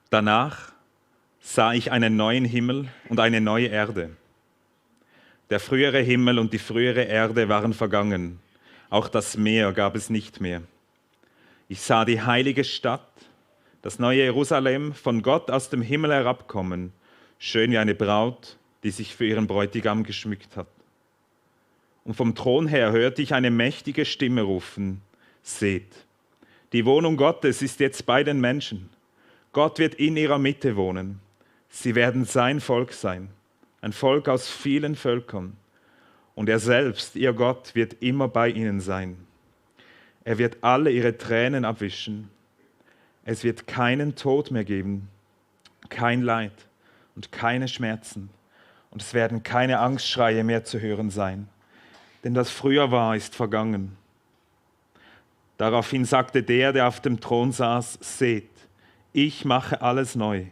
Danach sah ich einen neuen Himmel und eine neue Erde. Der frühere Himmel und die frühere Erde waren vergangen. Auch das Meer gab es nicht mehr. Ich sah die heilige Stadt, das neue Jerusalem, von Gott aus dem Himmel herabkommen, schön wie eine Braut, die sich für ihren Bräutigam geschmückt hat. Und vom Thron her hörte ich eine mächtige Stimme rufen: Seht, die Wohnung Gottes ist jetzt bei den Menschen. Gott wird in ihrer Mitte wohnen. Sie werden sein Volk sein, ein Volk aus vielen Völkern. Und er selbst, ihr Gott, wird immer bei ihnen sein. Er wird alle ihre Tränen abwischen. Es wird keinen Tod mehr geben, kein Leid und keine Schmerzen. Und es werden keine Angstschreie mehr zu hören sein. Denn was früher war, ist vergangen. Daraufhin sagte der auf dem Thron saß: Seht, ich mache alles neu.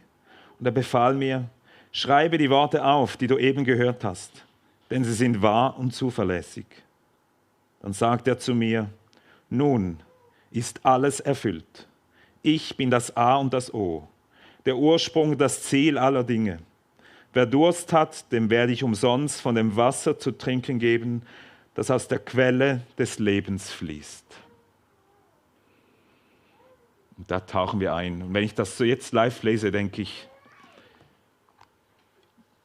Und er befahl mir: Schreibe die Worte auf, die du eben gehört hast, denn sie sind wahr und zuverlässig. Dann sagte er zu mir: Nun ist alles erfüllt. Ich bin das A und das O, der Ursprung, das Ziel aller Dinge. Wer Durst hat, dem werde ich umsonst von dem Wasser zu trinken geben, das aus der Quelle des Lebens fließt. Und da tauchen wir ein. Und wenn ich das so jetzt live lese, denke ich,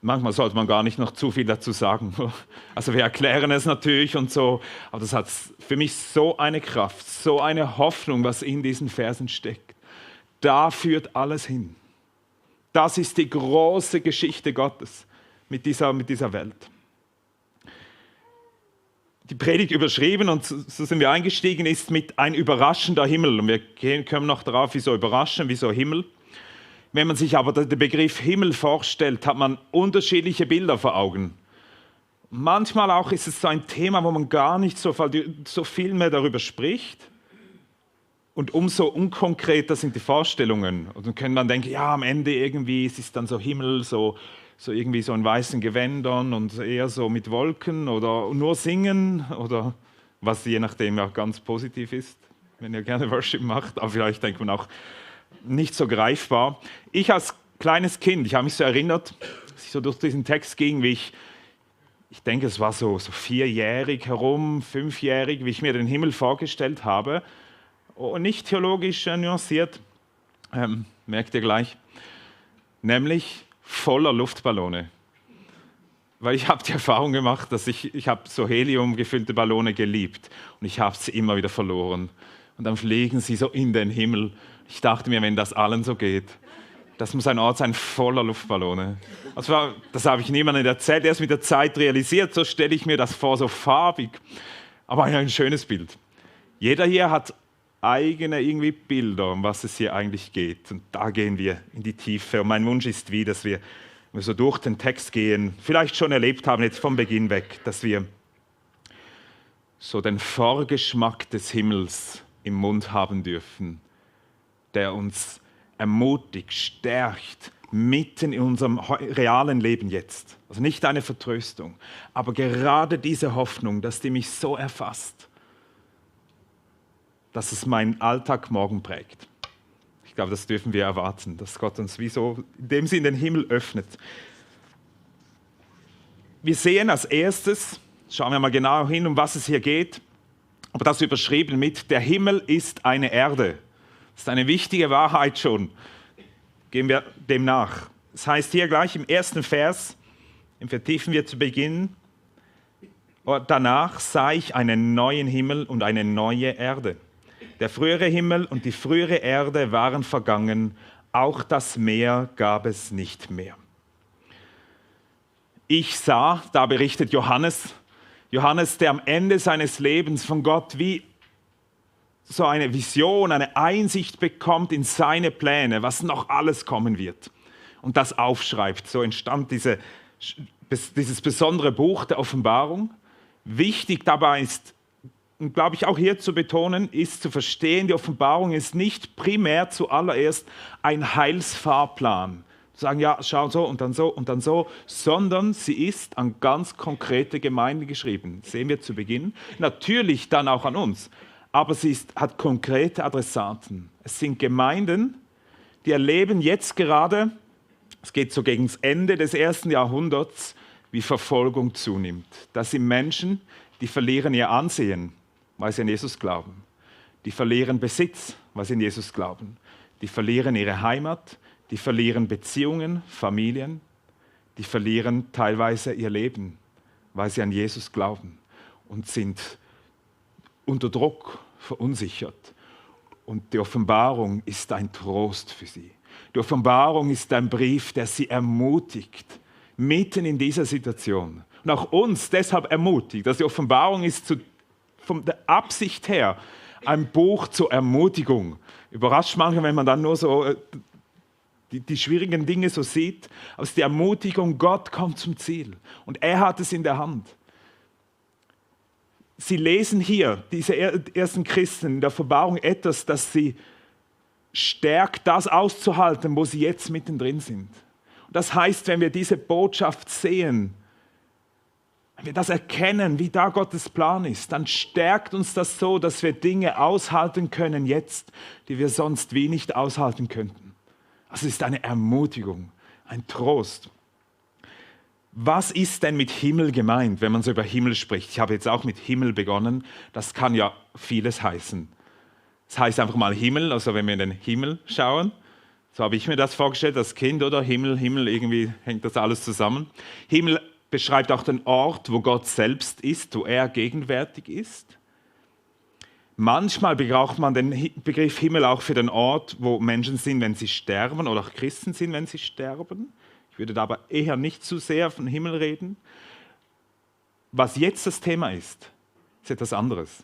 manchmal sollte man gar nicht noch zu viel dazu sagen. Also wir erklären es natürlich und so, aber das hat für mich so eine Kraft, so eine Hoffnung, was in diesen Versen steckt. Da führt alles hin. Das ist die große Geschichte Gottes mit dieser Welt. Die Predigt überschrieben, und so sind wir eingestiegen, ist mit ein überraschender Himmel. Und wir kommen noch darauf, wieso überraschen, wieso Himmel. Wenn man sich aber den Begriff Himmel vorstellt, hat man unterschiedliche Bilder vor Augen. Manchmal auch ist es so ein Thema, wo man gar nicht so viel mehr darüber spricht. Und umso unkonkreter sind die Vorstellungen. Und dann könnte man denken, ja, am Ende irgendwie ist es dann so Himmel, so irgendwie so in weißen Gewändern und eher so mit Wolken oder nur singen oder was je nachdem auch ganz positiv ist, wenn ihr gerne Worship macht, aber vielleicht denkt man auch nicht so greifbar. Ich als kleines Kind, ich habe mich so erinnert, als ich so durch diesen Text ging, wie ich denke, es war so 4-jährig herum, 5-jährig, wie ich mir den Himmel vorgestellt habe. Und nicht theologisch nuanciert, merkt ihr gleich, nämlich voller Luftballone. Weil ich habe die Erfahrung gemacht, dass ich habe so heliumgefüllte Ballone geliebt und ich habe sie immer wieder verloren. Und dann fliegen sie so in den Himmel. Ich dachte mir, wenn das allen so geht, das muss ein Ort sein voller Luftballone. Das habe ich niemandem erzählt, erst mit der Zeit realisiert, so stelle ich mir das vor, so farbig. Aber ein schönes Bild. Jeder hier hat eigene irgendwie Bilder, um was es hier eigentlich geht. Und da gehen wir in die Tiefe. Und mein Wunsch ist dass wir so durch den Text gehen, vielleicht schon erlebt haben, jetzt vom Beginn weg, dass wir so den Vorgeschmack des Himmels im Mund haben dürfen, der uns ermutigt, stärkt, mitten in unserem realen Leben jetzt. Also nicht eine Vertröstung, aber gerade diese Hoffnung, dass die mich so erfasst, dass es meinen Alltag morgen prägt. Ich glaube, das dürfen wir erwarten, dass Gott uns wie so, indem sie in den Himmel öffnet. Wir sehen als erstes, schauen wir mal genau hin, um was es hier geht, aber das überschrieben mit: Der Himmel ist eine Erde. Das ist eine wichtige Wahrheit schon. Gehen wir dem nach. Das heißt hier gleich im ersten Vers, im vertiefen wir zu Beginn: Danach sah ich einen neuen Himmel und eine neue Erde. Der frühere Himmel und die frühere Erde waren vergangen, auch das Meer gab es nicht mehr. Ich sah, da berichtet Johannes, der am Ende seines Lebens von Gott wie so eine Vision, eine Einsicht bekommt in seine Pläne, was noch alles kommen wird und das aufschreibt. So entstand dieses besondere Buch der Offenbarung. Wichtig dabei ist, und glaube ich auch hier zu betonen, ist zu verstehen, die Offenbarung ist nicht primär zuallererst ein Heilsfahrplan. Sagen, ja, schau so und dann so, sondern sie ist an ganz konkrete Gemeinden geschrieben. Das sehen wir zu Beginn. Natürlich dann auch an uns, aber sie hat konkrete Adressaten. Es sind Gemeinden, die erleben jetzt gerade, es geht so gegen das Ende des 1. Jahrhunderts, wie Verfolgung zunimmt. Das sind Menschen, die verlieren ihr Ansehen, weil sie an Jesus glauben. Die verlieren Besitz, weil sie an Jesus glauben. Die verlieren ihre Heimat, die verlieren Beziehungen, Familien, die verlieren teilweise ihr Leben, weil sie an Jesus glauben und sind unter Druck, verunsichert. Und die Offenbarung ist ein Trost für sie. Die Offenbarung ist ein Brief, der sie ermutigt, mitten in dieser Situation. Und auch uns deshalb ermutigt. Also die Offenbarung ist von der Absicht her ein Buch zur Ermutigung. Überrascht manchmal, wenn man dann nur so die schwierigen Dinge so sieht. Aber es ist die Ermutigung, Gott kommt zum Ziel. Und er hat es in der Hand. Sie lesen hier, diese ersten Christen in der Offenbarung, etwas, das sie stärkt, das auszuhalten, wo sie jetzt mittendrin sind. Und das heißt, wenn wir diese Botschaft sehen, wenn wir das erkennen, wie da Gottes Plan ist, dann stärkt uns das so, dass wir Dinge aushalten können jetzt, die wir sonst wie nicht aushalten könnten. Also es ist eine Ermutigung, ein Trost. Was ist denn mit Himmel gemeint, wenn man so über Himmel spricht? Ich habe jetzt auch mit Himmel begonnen. Das kann ja vieles heißen. Das heißt einfach mal Himmel, also wenn wir in den Himmel schauen. So habe ich mir das vorgestellt, das Kind, oder? Himmel, irgendwie hängt das alles zusammen. Himmel beschreibt auch den Ort, wo Gott selbst ist, wo er gegenwärtig ist. Manchmal braucht man den Begriff Himmel auch für den Ort, wo Menschen sind, wenn sie sterben, oder auch Christen sind, wenn sie sterben. Ich würde da aber eher nicht zu sehr von Himmel reden. Was jetzt das Thema ist etwas anderes.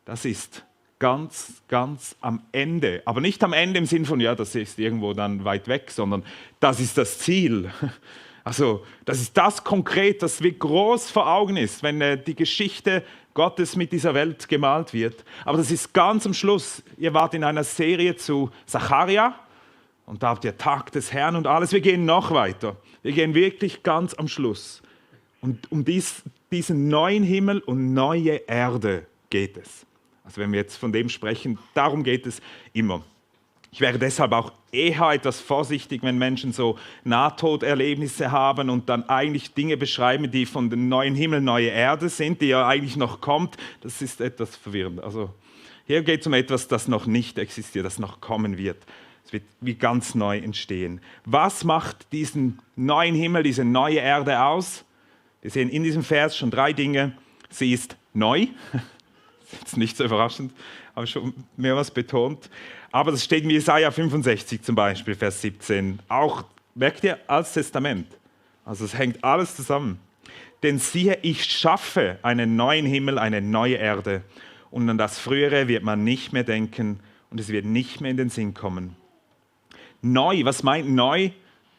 Das ist ganz, ganz am Ende. Aber nicht am Ende im Sinn von, ja, das ist irgendwo dann weit weg, sondern das ist das Ziel. Also das ist das konkret, das wie groß vor Augen ist, wenn die Geschichte Gottes mit dieser Welt gemalt wird. Aber das ist ganz am Schluss. Ihr wart in einer Serie zu Sacharja. Und da habt ihr Tag des Herrn und alles. Wir gehen noch weiter. Wir gehen wirklich ganz am Schluss. Und um diesen neuen Himmel und neue Erde geht es. Also wenn wir jetzt von dem sprechen, darum geht es immer. Ich wäre deshalb auch eher etwas vorsichtig, wenn Menschen so Nahtoderlebnisse haben und dann eigentlich Dinge beschreiben, die von dem neuen Himmel, neue Erde sind, die ja eigentlich noch kommt. Das ist etwas verwirrend. Also hier geht es um etwas, das noch nicht existiert, das noch kommen wird. Es wird wie ganz neu entstehen. Was macht diesen neuen Himmel, diese neue Erde aus? Wir sehen in diesem Vers schon 3 Dinge. Sie ist neu. Das ist jetzt nicht so überraschend, habe ich schon mehrmals betont. Aber das steht in Jesaja 65 zum Beispiel, Vers 17. Auch, merkt ihr, Altes Testament. Also es hängt alles zusammen. Denn siehe, ich schaffe einen neuen Himmel, eine neue Erde. Und an das Frühere wird man nicht mehr denken und es wird nicht mehr in den Sinn kommen. Neu, was meint neu?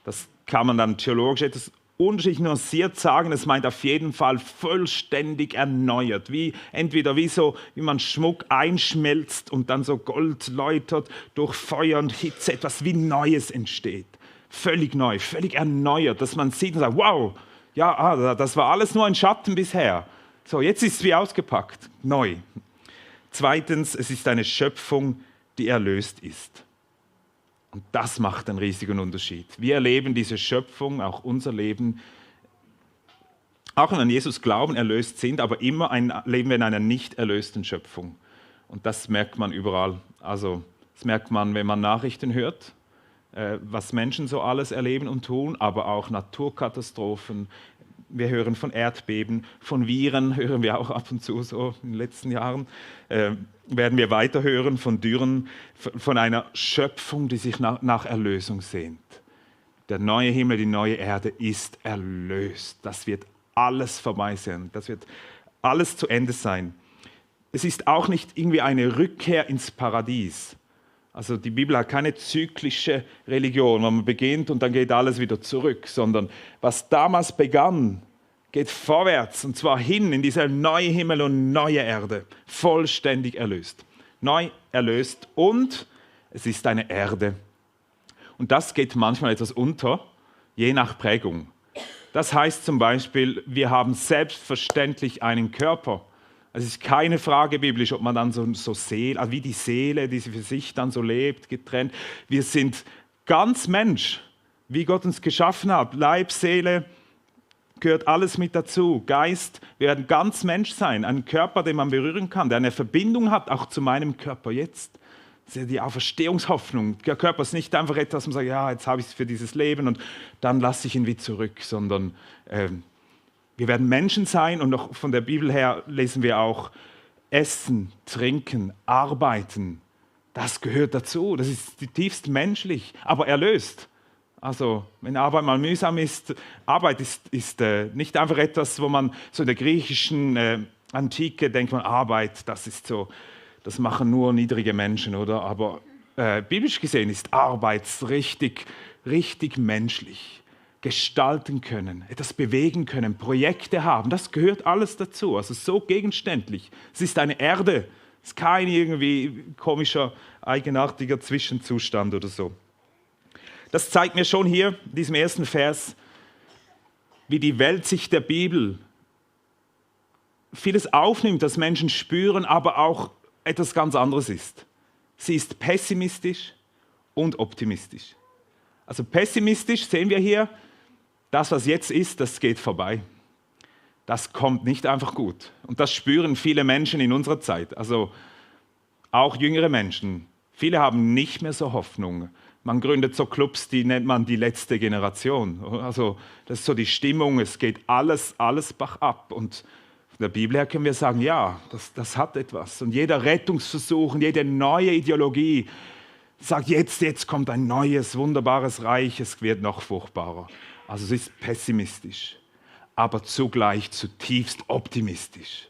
Das kann man dann theologisch etwas unterschiedlich nuanciert sagen. Es meint auf jeden Fall vollständig erneuert. Entweder wie man Schmuck einschmelzt und dann so Gold läutert, durch Feuer und Hitze etwas wie Neues entsteht. Völlig neu, völlig erneuert, dass man sieht und sagt, wow, ja, das war alles nur ein Schatten bisher. So, jetzt ist es wie ausgepackt, neu. Zweitens, es ist eine Schöpfung, die erlöst ist. Und das macht einen riesigen Unterschied. Wir erleben diese Schöpfung, auch unser Leben, auch wenn wir an Jesus glauben, erlöst sind, aber immer leben wir in einer nicht erlösten Schöpfung. Und das merkt man überall. Also das merkt man, wenn man Nachrichten hört, was Menschen so alles erleben und tun, aber auch Naturkatastrophen. Wir hören von Erdbeben, von Viren hören wir auch ab und zu so in den letzten Jahren. Werden wir weiterhören von Dürren, von einer Schöpfung, die sich nach Erlösung sehnt. Der neue Himmel, die neue Erde ist erlöst. Das wird alles vorbei sein. Das wird alles zu Ende sein. Es ist auch nicht irgendwie eine Rückkehr ins Paradies. Also die Bibel hat keine zyklische Religion, wo man beginnt und dann geht alles wieder zurück, sondern was damals begann, geht vorwärts und zwar hin in diese neue Himmel und neue Erde, vollständig erlöst. Neu erlöst und es ist eine Erde. Und das geht manchmal etwas unter, je nach Prägung. Das heißt zum Beispiel, wir haben selbstverständlich einen Körper. Es ist keine Frage biblisch, ob man dann so Seele, also wie die Seele, die sie für sich dann so lebt, getrennt. Wir sind ganz Mensch, wie Gott uns geschaffen hat. Leib, Seele, gehört alles mit dazu. Geist, wir werden ganz Mensch sein. Ein Körper, den man berühren kann, der eine Verbindung hat, auch zu meinem Körper jetzt. Das ist ja die Auferstehungshoffnung. Der Körper ist nicht einfach etwas, man sagt, ja, jetzt habe ich es für dieses Leben und dann lasse ich ihn wieder zurück, sondern wir werden Menschen sein und noch von der Bibel her lesen wir auch, essen, trinken, arbeiten. Das gehört dazu. Das ist zutiefst menschlich, aber erlöst. Also, wenn Arbeit mal mühsam ist, Arbeit ist nicht einfach etwas, wo man so in der griechischen Antike denkt, man Arbeit, das ist so, das machen nur niedrige Menschen, oder? Aber biblisch gesehen ist Arbeit richtig menschlich. Gestalten können, etwas bewegen können, Projekte haben, das gehört alles dazu. Also so gegenständlich. Es ist eine Erde, es ist kein irgendwie komischer, eigenartiger Zwischenzustand oder so. Das zeigt mir schon hier, in diesem ersten Vers, wie die Weltsicht der Bibel vieles aufnimmt, das Menschen spüren, aber auch etwas ganz anderes ist. Sie ist pessimistisch und optimistisch. Also pessimistisch sehen wir hier, das, was jetzt ist, das geht vorbei. Das kommt nicht einfach gut. Und das spüren viele Menschen in unserer Zeit, also auch jüngere Menschen. Viele haben nicht mehr so Hoffnung. Man gründet so Clubs, die nennt man die letzte Generation. Also das ist so die Stimmung, es geht alles bachab. Und von der Bibel her können wir sagen, ja, das hat etwas. Und jeder Rettungsversuch und jede neue Ideologie sagt, jetzt kommt ein neues, wunderbares Reich, es wird noch furchtbarer. Also es ist pessimistisch, aber zugleich zutiefst optimistisch.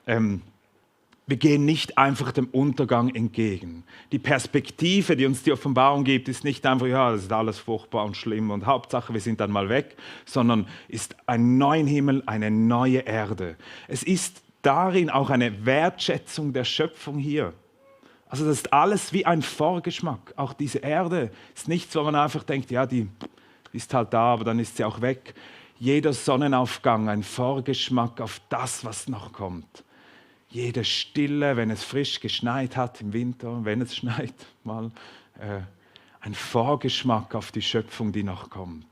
Wir gehen nicht einfach dem Untergang entgegen. Die Perspektive, die uns die Offenbarung gibt, ist nicht einfach, ja, das ist alles furchtbar und schlimm und Hauptsache, wir sind dann mal weg, sondern ist ein neuer Himmel, eine neue Erde. Es ist darin auch eine Wertschätzung der Schöpfung hier. Also das ist alles wie ein Vorgeschmack. Auch diese Erde ist nichts, wo man einfach denkt, ja, die ist halt da, aber dann ist sie auch weg. Jeder Sonnenaufgang, ein Vorgeschmack auf das, was noch kommt. Jede Stille, wenn es frisch geschneit hat im Winter, wenn es schneit, mal ein Vorgeschmack auf die Schöpfung, die noch kommt.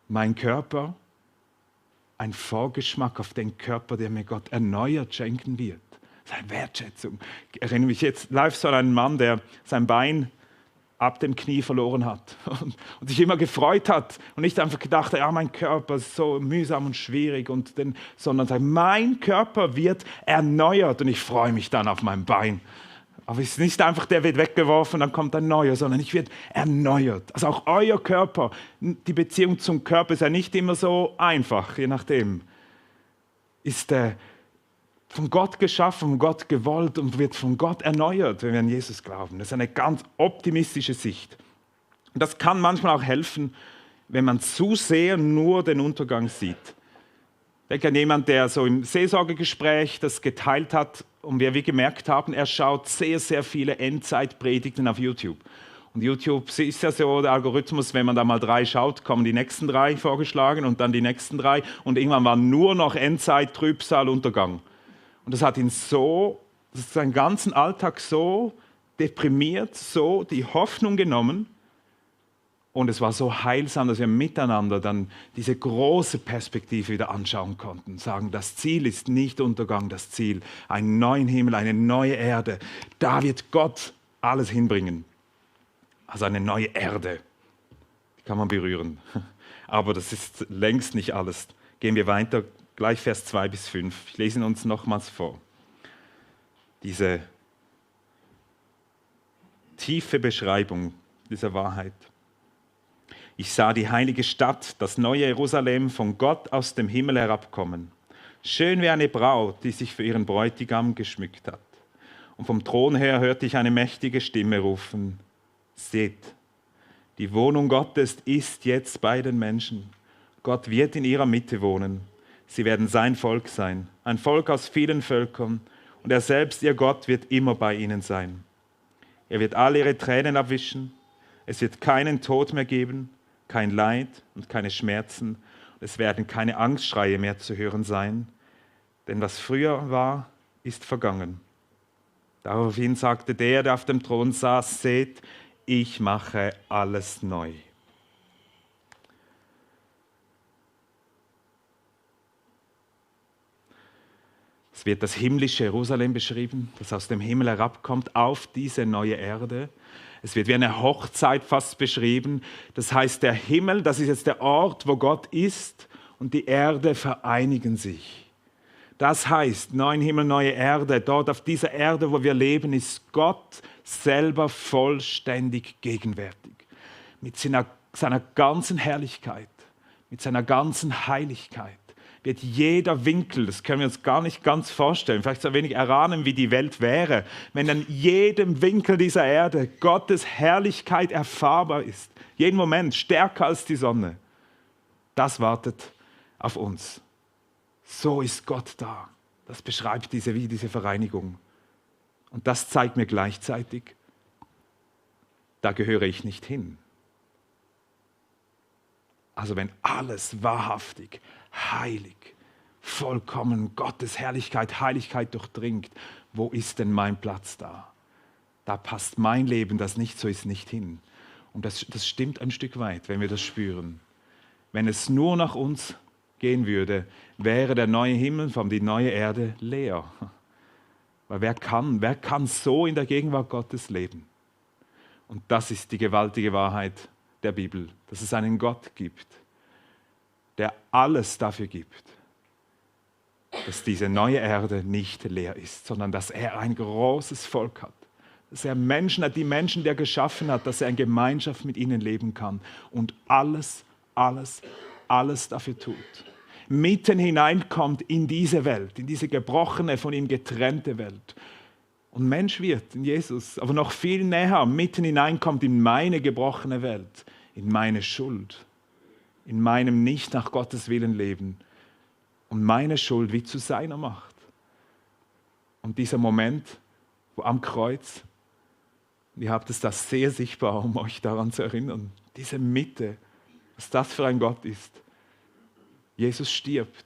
Mein Körper, ein Vorgeschmack auf den Körper, der mir Gott erneuert schenken wird. Das ist eine Wertschätzung. Ich erinnere mich jetzt live so an einen Mann, der sein Bein ab dem Knie verloren hat und sich immer gefreut hat und nicht einfach gedacht hat, ja, mein Körper ist so mühsam und schwierig, sondern sagt, mein Körper wird erneuert und ich freue mich dann auf mein Bein. Aber es ist nicht einfach, der wird weggeworfen, dann kommt ein neuer, sondern ich werde erneuert. Also auch euer Körper, die Beziehung zum Körper ist ja nicht immer so einfach, je nachdem, ist von Gott geschaffen, von Gott gewollt und wird von Gott erneuert, wenn wir an Jesus glauben. Das ist eine ganz optimistische Sicht. Und das kann manchmal auch helfen, wenn man zu sehr nur den Untergang sieht. Ich denke an jemanden, der so im Seelsorgegespräch das geteilt hat und wir gemerkt haben, er schaut sehr, sehr viele Endzeitpredigten auf YouTube. Und YouTube ist ja so der Algorithmus, wenn man da mal 3 schaut, kommen die nächsten 3 vorgeschlagen und dann die nächsten 3 und irgendwann war nur noch Endzeit, Trübsal, Untergang. Und das hat ihn seinen ganzen Alltag so deprimiert, so die Hoffnung genommen. Und es war so heilsam, dass wir miteinander dann diese große Perspektive wieder anschauen konnten. Sagen, das Ziel ist nicht Untergang, das Ziel, einen neuen Himmel, eine neue Erde. Da wird Gott alles hinbringen. Also eine neue Erde, die kann man berühren. Aber das ist längst nicht alles. Gehen wir weiter. Gleich Vers 2 bis 5. Ich lese ihn uns nochmals vor. Diese tiefe Beschreibung dieser Wahrheit. Ich sah die heilige Stadt, das neue Jerusalem, von Gott aus dem Himmel herabkommen. Schön wie eine Braut, die sich für ihren Bräutigam geschmückt hat. Und vom Thron her hörte ich eine mächtige Stimme rufen: Seht, die Wohnung Gottes ist jetzt bei den Menschen. Gott wird in ihrer Mitte wohnen. Sie werden sein Volk sein, ein Volk aus vielen Völkern, und er selbst, ihr Gott, wird immer bei ihnen sein. Er wird alle ihre Tränen abwischen, es wird keinen Tod mehr geben, kein Leid und keine Schmerzen, und es werden keine Angstschreie mehr zu hören sein, denn was früher war, ist vergangen. Daraufhin sagte der auf dem Thron saß: Seht, ich mache alles neu. Es wird das himmlische Jerusalem beschrieben, das aus dem Himmel herabkommt auf diese neue Erde. Es wird wie eine Hochzeit fast beschrieben. Das heißt, der Himmel, das ist jetzt der Ort, wo Gott ist, und die Erde vereinigen sich. Das heißt, neuen Himmel, neue Erde. Dort auf dieser Erde, wo wir leben, ist Gott selber vollständig gegenwärtig. Mit seiner ganzen Herrlichkeit, mit seiner ganzen Heiligkeit. Wird jeder Winkel, das können wir uns gar nicht ganz vorstellen, vielleicht so wenig erahnen, wie die Welt wäre, wenn an jedem Winkel dieser Erde Gottes Herrlichkeit erfahrbar ist. Jeden Moment stärker als die Sonne. Das wartet auf uns. So ist Gott da. Das beschreibt diese Vereinigung. Und das zeigt mir gleichzeitig, da gehöre ich nicht hin. Also wenn alles wahrhaftig, heilig, vollkommen Gottes Herrlichkeit, Heiligkeit durchdringt, wo ist denn mein Platz da? Da passt mein Leben, das nicht so ist, nicht hin. Und das stimmt ein Stück weit, wenn wir das spüren. Wenn es nur nach uns gehen würde, wäre der neue Himmel, die neue Erde leer. Weil wer kann so in der Gegenwart Gottes leben? Und das ist die gewaltige Wahrheit der Bibel, dass es einen Gott gibt, der alles dafür gibt, dass diese neue Erde nicht leer ist, sondern dass er ein großes Volk hat, dass er Menschen hat, die Menschen, die er geschaffen hat, dass er in Gemeinschaft mit ihnen leben kann und alles dafür tut. Mitten hineinkommt in diese Welt, in diese gebrochene, von ihm getrennte Welt. Und Mensch wird in Jesus, aber noch viel näher, mitten hineinkommt in meine gebrochene Welt, in meine Schuld, in meinem nicht nach Gottes Willen leben und meine Schuld wie zu seiner macht. Und dieser Moment, wo am Kreuz, ihr habt es da sehr sichtbar, um euch daran zu erinnern, diese Mitte, was das für ein Gott ist. Jesus stirbt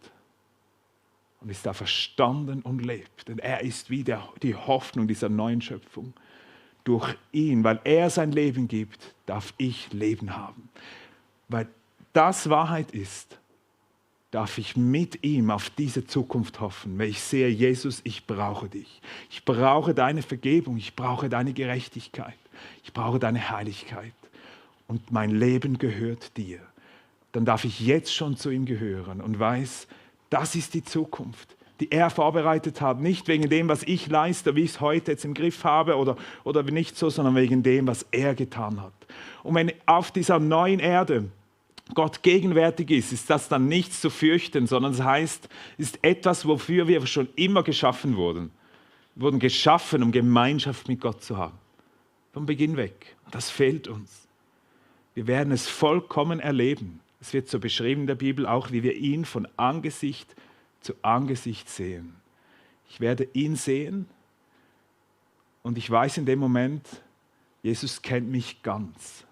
und ist da verstanden und lebt. Denn er ist wie die Hoffnung dieser neuen Schöpfung. Durch ihn, weil er sein Leben gibt, darf ich Leben haben. Weil das Wahrheit ist, darf ich mit ihm auf diese Zukunft hoffen. Weil ich sehe, Jesus, ich brauche dich. Ich brauche deine Vergebung. Ich brauche deine Gerechtigkeit. Ich brauche deine Heiligkeit. Und mein Leben gehört dir. Dann darf ich jetzt schon zu ihm gehören und weiß, das ist die Zukunft, die er vorbereitet hat. Nicht wegen dem, was ich leiste, wie ich es heute jetzt im Griff habe oder nicht so, sondern wegen dem, was er getan hat. Und wenn auf dieser neuen Erde Gott gegenwärtig ist das dann nichts zu fürchten, sondern es heißt, es ist etwas, wofür wir schon immer geschaffen wurden. Wir wurden geschaffen, um Gemeinschaft mit Gott zu haben. Vom Beginn weg. Das fehlt uns. Wir werden es vollkommen erleben. Es wird so beschrieben in der Bibel auch, wie wir ihn von Angesicht zu Angesicht sehen. Ich werde ihn sehen und ich weiß in dem Moment, Jesus kennt mich ganz.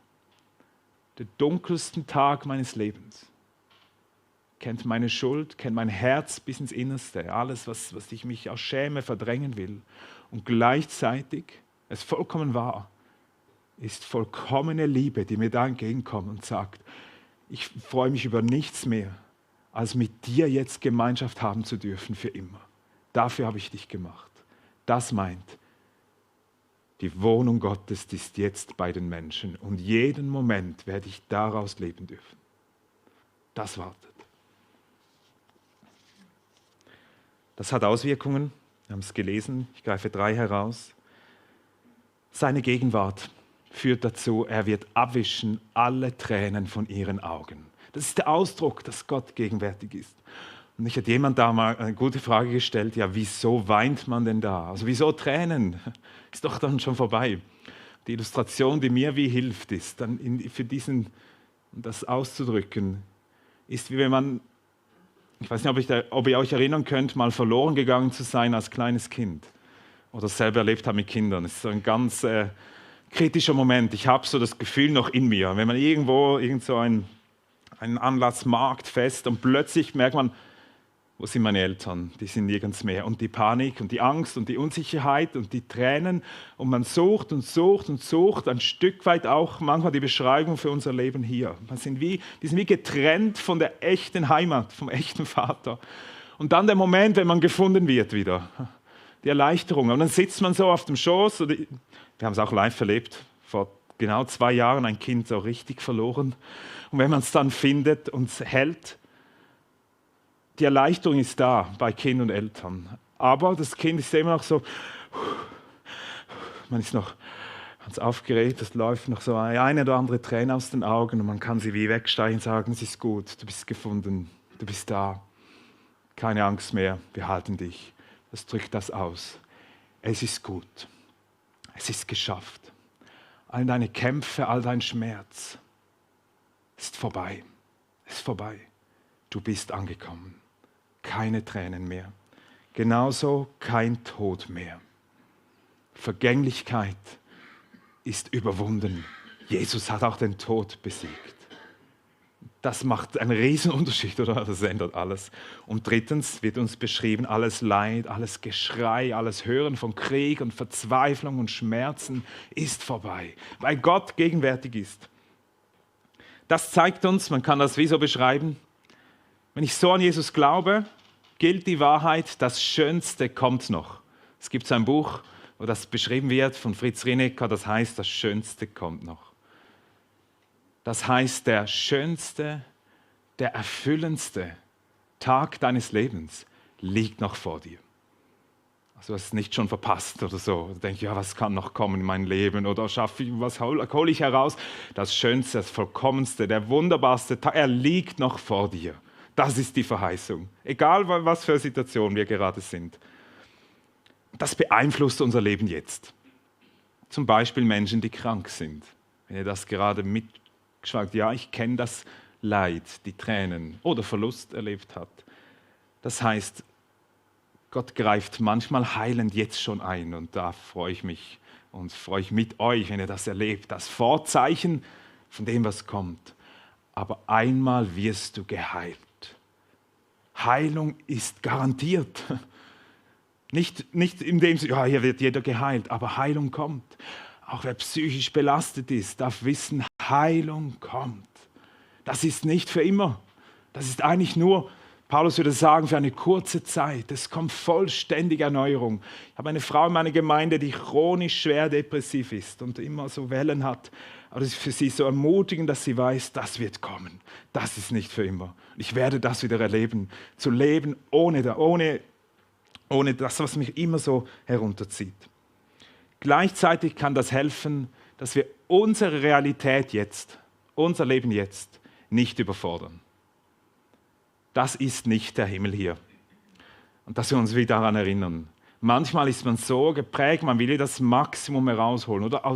Den dunkelsten Tag meines Lebens. Kennt meine Schuld, kennt mein Herz bis ins Innerste. Alles, was ich mich aus Schäme verdrängen will. Und gleichzeitig, es ist vollkommen wahr, ist vollkommene Liebe, die mir da entgegenkommt und sagt, ich freue mich über nichts mehr, als mit dir jetzt Gemeinschaft haben zu dürfen für immer. Dafür habe ich dich gemacht. Das meint, die Wohnung Gottes ist jetzt bei den Menschen und jeden Moment werde ich daraus leben dürfen. Das wartet. Das hat Auswirkungen, wir haben es gelesen, ich greife 3 heraus. Seine Gegenwart führt dazu, er wird abwischen alle Tränen von ihren Augen. Das ist der Ausdruck, dass Gott gegenwärtig ist. Und mich hat jemand da mal eine gute Frage gestellt, ja, wieso weint man denn da? Also wieso Tränen? Ist doch dann schon vorbei. Die Illustration, die mir wie hilft, ist dann das auszudrücken, ist wie wenn man, ich weiß nicht, ob ihr euch erinnern könnt, mal verloren gegangen zu sein als kleines Kind oder selber erlebt habt mit Kindern. Das ist so ein ganz kritischer Moment. Ich habe so das Gefühl noch in mir, wenn man irgendwo einen Anlass, Markt, Fest und plötzlich merkt man, Wo sind meine Eltern? Die sind nirgends mehr. Und die Panik und die Angst und die Unsicherheit und die Tränen. Und man sucht und sucht und sucht, ein Stück weit auch manchmal die Beschreibung für unser Leben hier. Wir sind wie getrennt von der echten Heimat, vom echten Vater. Und dann der Moment, wenn man gefunden wird wieder. Die Erleichterung. Und dann sitzt man so auf dem Schoß. Wir haben es auch live erlebt. Vor genau 2 Jahren ein Kind so richtig verloren. Und wenn man es dann findet und es hält, die Erleichterung ist da bei Kind und Eltern. Aber das Kind ist immer noch so, man ist noch ganz aufgeregt, es läuft noch so eine oder andere Träne aus den Augen und man kann sie wie wegsteigen und sagen, es ist gut, du bist gefunden, du bist da. Keine Angst mehr, wir halten dich. Das drückt das aus. Es ist gut. Es ist geschafft. All deine Kämpfe, all dein Schmerz ist vorbei. Es ist vorbei. Du bist angekommen. Keine Tränen mehr. Genauso kein Tod mehr. Vergänglichkeit ist überwunden. Jesus hat auch den Tod besiegt. Das macht einen Riesenunterschied, oder? Das ändert alles. Und drittens wird uns beschrieben, alles Leid, alles Geschrei, alles Hören von Krieg und Verzweiflung und Schmerzen ist vorbei, weil Gott gegenwärtig ist. Das zeigt uns, man kann das wie so beschreiben, wenn ich so an Jesus glaube, gilt die Wahrheit, das Schönste kommt noch. Es gibt so ein Buch, wo das beschrieben wird von Fritz Rinecker, das heißt, das Schönste kommt noch. Das heißt, der schönste, der erfüllendste Tag deines Lebens liegt noch vor dir. Also du hast es nicht schon verpasst oder so. Du denkst, ja, was kann noch kommen in mein Leben? Oder was hole ich heraus? Das Schönste, das Vollkommenste, der wunderbarste Tag, er liegt noch vor dir. Das ist die Verheißung. Egal, was für Situationen wir gerade sind. Das beeinflusst unser Leben jetzt. Zum Beispiel Menschen, die krank sind. Wenn ihr das gerade mitgeschwagt, ja, ich kenne das Leid, die Tränen oder Verlust erlebt habt. Das heißt, Gott greift manchmal heilend jetzt schon ein und da freue ich mich und freue ich mit euch, wenn ihr das erlebt. Das Vorzeichen von dem, was kommt. Aber einmal wirst du geheilt. Heilung ist garantiert. Nicht in dem Sinne, ja, hier wird jeder geheilt, aber Heilung kommt. Auch wer psychisch belastet ist, darf wissen, Heilung kommt. Das ist nicht für immer. Das ist eigentlich nur, Paulus würde sagen, für eine kurze Zeit. Es kommt vollständige Erneuerung. Ich habe eine Frau in meiner Gemeinde, die chronisch schwer depressiv ist und immer so Wellen hat. Aber es ist für sie so ermutigend, dass sie weiß, das wird kommen. Das ist nicht für immer. Ich werde das wieder erleben. Zu leben ohne das, was mich immer so herunterzieht. Gleichzeitig kann das helfen, dass wir unsere Realität jetzt, unser Leben jetzt, nicht überfordern. Das ist nicht der Himmel hier. Und dass wir uns wieder daran erinnern. Manchmal ist man so geprägt, man will das Maximum herausholen oder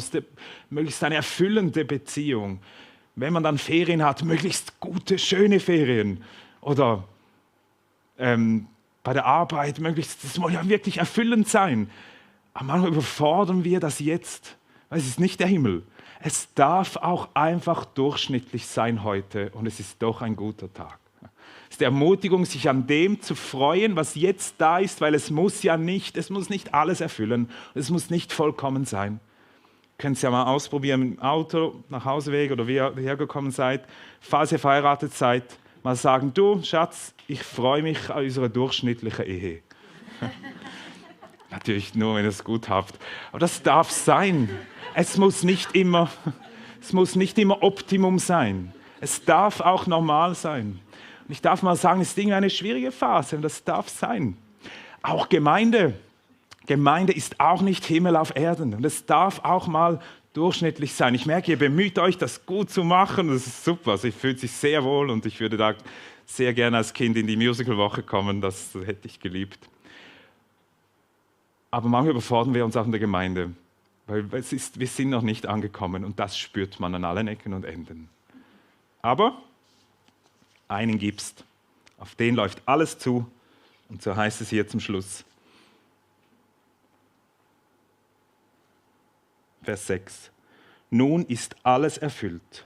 möglichst eine erfüllende Beziehung. Wenn man dann Ferien hat, möglichst gute, schöne Ferien. Oder bei der Arbeit, das soll ja wirklich erfüllend sein. Aber manchmal überfordern wir das jetzt, weil es ist nicht der Himmel. Es darf auch einfach durchschnittlich sein heute und es ist doch ein guter Tag. Es ist die Ermutigung, sich an dem zu freuen, was jetzt da ist, weil es muss nicht alles erfüllen, es muss nicht vollkommen sein. Ihr könnt es ja mal ausprobieren im Auto, nach Hauseweg oder wie ihr hergekommen seid. Falls ihr verheiratet seid, mal sagen, du Schatz, ich freue mich auf unsere durchschnittliche Ehe. Natürlich nur, wenn ihr es gut habt. Aber das darf sein. Es muss nicht immer Optimum sein. Es darf auch normal sein. Und ich darf mal sagen, es ist eine schwierige Phase und das darf sein. Auch Gemeinde ist auch nicht Himmel auf Erden und es darf auch mal durchschnittlich sein. Ich merke, ihr bemüht euch, das gut zu machen. Das ist super. Also ich fühle sich sehr wohl und ich würde da sehr gerne als Kind in die Musicalwoche kommen. Das hätte ich geliebt. Aber manchmal überfordern wir uns auch in der Gemeinde, weil wir sind noch nicht angekommen und das spürt man an allen Ecken und Enden. Aber einen gibt's, auf den läuft alles zu und so heißt es hier zum Schluss. Vers 6. Nun ist alles erfüllt.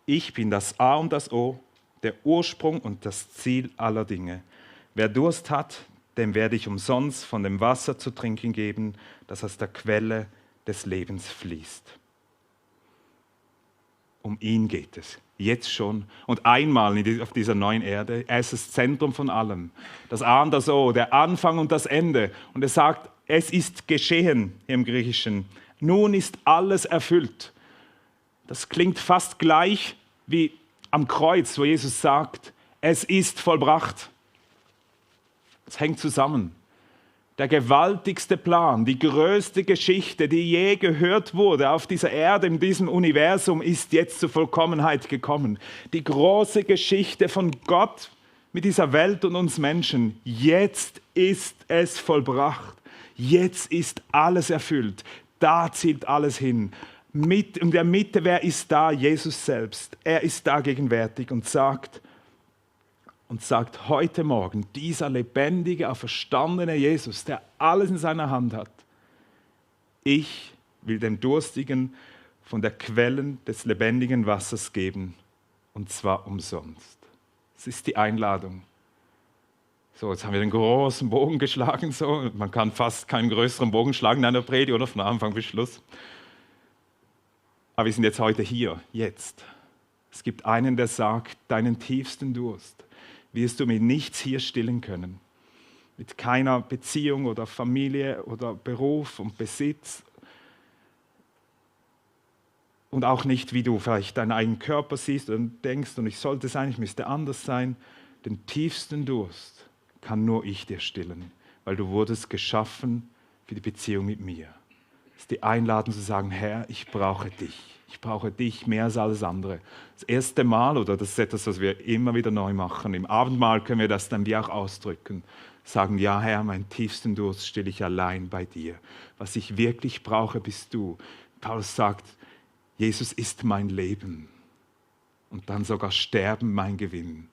Ich bin das A und das O, der Ursprung und das Ziel aller Dinge. Wer Durst hat, dem werde ich umsonst von dem Wasser zu trinken geben, das aus der Quelle des Lebens fließt. Um ihn geht es, jetzt schon und einmal auf dieser neuen Erde. Er ist das Zentrum von allem, das A und das O, der Anfang und das Ende. Und er sagt, es ist geschehen im Griechischen. Nun ist alles erfüllt. Das klingt fast gleich wie am Kreuz, wo Jesus sagt, es ist vollbracht. Es hängt zusammen. Der gewaltigste Plan, die größte Geschichte, die je gehört wurde auf dieser Erde, in diesem Universum, ist jetzt zur Vollkommenheit gekommen. Die große Geschichte von Gott mit dieser Welt und uns Menschen. Jetzt ist es vollbracht. Jetzt ist alles erfüllt. Da zielt alles hin. In der Mitte, wer ist da? Jesus selbst. Er ist da gegenwärtig und sagt heute Morgen, dieser lebendige, auferstandene Jesus, der alles in seiner Hand hat, ich will dem Durstigen von der Quelle des lebendigen Wassers geben, und zwar umsonst. Das ist die Einladung. So, jetzt haben wir den großen Bogen geschlagen. So. Man kann fast keinen größeren Bogen schlagen in einer Predigt, oder von Anfang bis Schluss. Aber wir sind jetzt heute hier, jetzt. Es gibt einen, der sagt, deinen tiefsten Durst wirst du mit nichts hier stillen können. Mit keiner Beziehung oder Familie oder Beruf und Besitz. Und auch nicht, wie du vielleicht deinen eigenen Körper siehst und denkst, und ich sollte sein, ich müsste anders sein. Den tiefsten Durst kann nur ich dir stillen, weil du wurdest geschaffen für die Beziehung mit mir. Das ist die Einladung zu sagen, Herr, ich brauche dich. Ich brauche dich mehr als alles andere. Das erste Mal, oder das ist etwas, was wir immer wieder neu machen, im Abendmahl können wir das dann wie auch ausdrücken. Sagen, ja Herr, meinen tiefsten Durst stille ich allein bei dir. Was ich wirklich brauche, bist du. Paulus sagt, Jesus ist mein Leben. Und dann sogar Sterben mein Gewinn.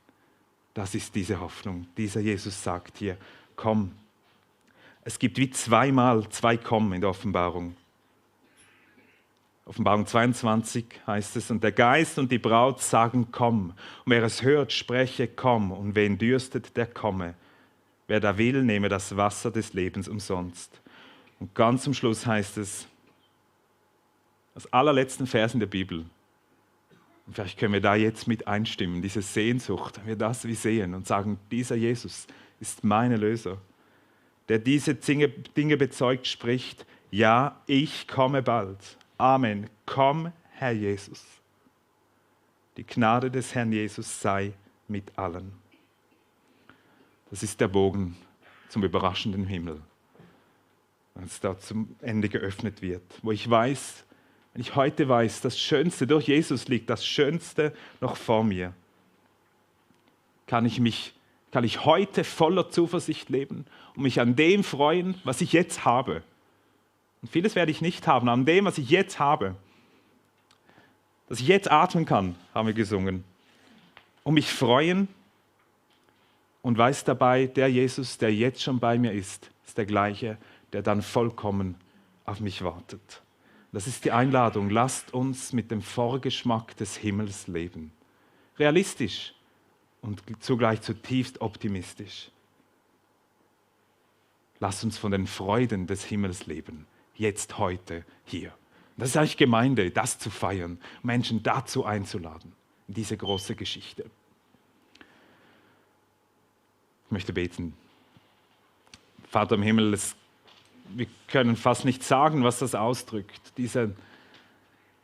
Das ist diese Hoffnung. Dieser Jesus sagt hier, komm. Es gibt wie zweimal zwei Kommen in der Offenbarung. Offenbarung 22 heißt es, und der Geist und die Braut sagen, komm. Und wer es hört, spreche, komm. Und wen dürstet, der komme. Wer da will, nehme das Wasser des Lebens umsonst. Und ganz zum Schluss heißt es, das allerletzten Vers in der Bibel, und vielleicht können wir da jetzt mit einstimmen, diese Sehnsucht, wenn wir das wie sehen und sagen, dieser Jesus ist mein Erlöser, der diese Dinge bezeugt, spricht, ja, ich komme bald. Amen. Komm, Herr Jesus. Die Gnade des Herrn Jesus sei mit allen. Das ist der Bogen zum überraschenden Himmel, wenn es da zum Ende geöffnet wird, wo ich weiß, wenn ich heute weiß, das Schönste durch Jesus liegt, das Schönste noch vor mir, kann ich heute voller Zuversicht leben und mich an dem freuen, was ich jetzt habe. Und vieles werde ich nicht haben, an dem, was ich jetzt habe. Dass ich jetzt atmen kann, haben wir gesungen. Und mich freuen und weiß dabei, der Jesus, der jetzt schon bei mir ist der gleiche, der dann vollkommen auf mich wartet. Das ist die Einladung. Lasst uns mit dem Vorgeschmack des Himmels leben. Realistisch und zugleich zutiefst optimistisch. Lasst uns von den Freuden des Himmels leben. Jetzt, heute, hier. Das ist eigentlich Gemeinde, das zu feiern, Menschen dazu einzuladen, in diese große Geschichte. Ich möchte beten. Vater im Himmel, wir können fast nicht sagen, was das ausdrückt,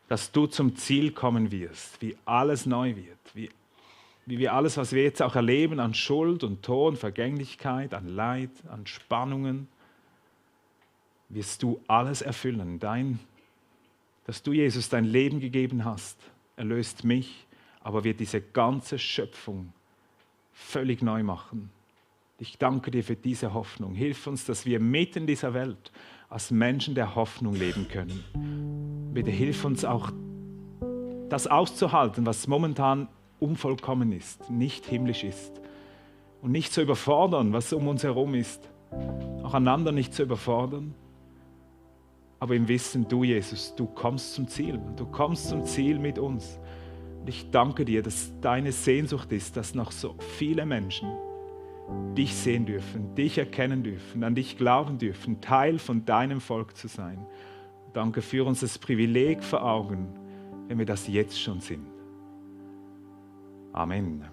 dass du zum Ziel kommen wirst, wie alles neu wird, wie wir alles, was wir jetzt auch erleben, an Schuld und Tod, Vergänglichkeit, an Leid, an Spannungen, wirst du alles erfüllen. Dass du, Jesus, dein Leben gegeben hast, erlöst mich, aber wird diese ganze Schöpfung völlig neu machen. Ich danke dir für diese Hoffnung. Hilf uns, dass wir mitten in dieser Welt als Menschen der Hoffnung leben können. Bitte hilf uns auch, das auszuhalten, was momentan unvollkommen ist, nicht himmlisch ist. Und nicht zu überfordern, was um uns herum ist. Auch einander nicht zu überfordern. Aber im Wissen, du Jesus, du kommst zum Ziel. Du kommst zum Ziel mit uns. Und ich danke dir, dass deine Sehnsucht ist, dass noch so viele Menschen dich sehen dürfen, dich erkennen dürfen, an dich glauben dürfen, Teil von deinem Volk zu sein. Danke für uns das Privileg vor Augen, wenn wir das jetzt schon sind. Amen.